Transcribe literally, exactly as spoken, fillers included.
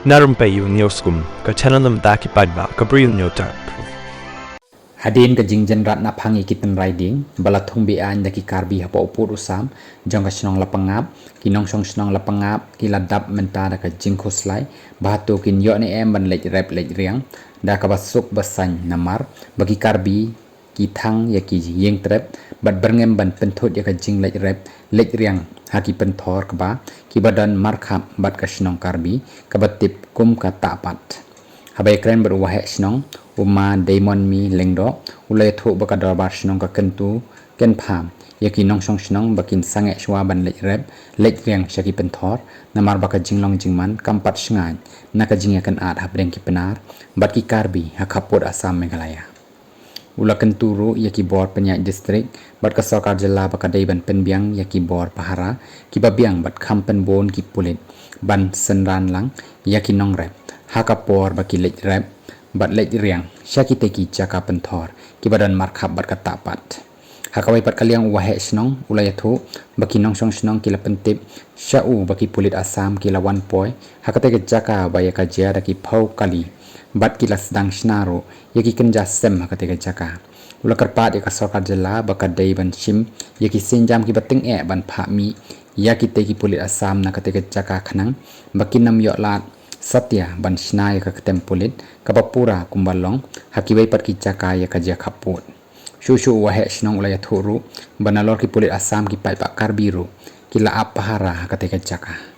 Na rympei u News Kum, ka channel na bynta ki paidbah ka Bri u Hynñiewtrep. Hadien ka jingjynjar naphang ïa ki tynrai dieng ba la thung be-aiñ da ki Karbi hapoh u pud u sam jong ka shnong Lapangap, ki nongshong shnong Lapangap ki la dap mynta da ka jingkhuslai ba hato kin ïoh ne em ban leit rep leit riang da kaba suk ba saiñ namar ba ki Karbi ki thang ïa ki ïingtrep bad byrngem ban pynthut ïa ka jingleit rep leit riang ha ki pynthor kba kiba don markhap bad ka shnong Karbi kaba tip kum ka Tahpat. Haba ïakren bad u Waheh Shnong, u Ma Deimonmi Lyngdoh, u la ïathuh ba ka dorbar shnong ka kyntu kynpham ïa ki nongshong shnong ba kin sangeh shuwa ban leit rep leit riang sha ki pynthor namar ba ka jinglong jingman kam pat shngaiñ na ka jingïakynad hapdeng ki Pnar bad ki Karbi ha khappud Assam Meghalaya. U la kyntu ruh ïa ki bor pynïaid district bad ka sorkar jylla ba ka dei ban pynbiang ïa ki bor pahara kiba biang bad kham pynbun ki pulit ban synran lang ïa ki nongrep ha ka por ba ki leit rep bad leit riang sha kitei ki jaka pynthor kiba don markhap bad ka Tahpat. Ha kawei pat ka liang u Waheh Shnong u la ïathuh ba ki nongshong shnong ki la pyntip sha u ba ki pulit Assam ki la wan poi ha katei ka jaka ba ïa ka jia da ki phew kali bad ki la sdang shna ruh ïa ki kynja sem ha katei ka jaka. U la kyrpad ïa ka sorkar jylla ba ka dei ban shim ïa ki sienjam kiba tyngeh ban phah mih ïa kitei ki pulit Assam na katei ka jaka khnang ba kin ym ïoh lad satia ban shna ïa ka ktem pulit kaba pura kumba long ha kiwei pat ki jaka ïa ka jia khappud. Shuh shuh u Waheh Shnong u la ïathuh ruh ba nalor ki pulit Assam ki paidbah Karbi ruh ki la ap pahara ha katei ka jaka.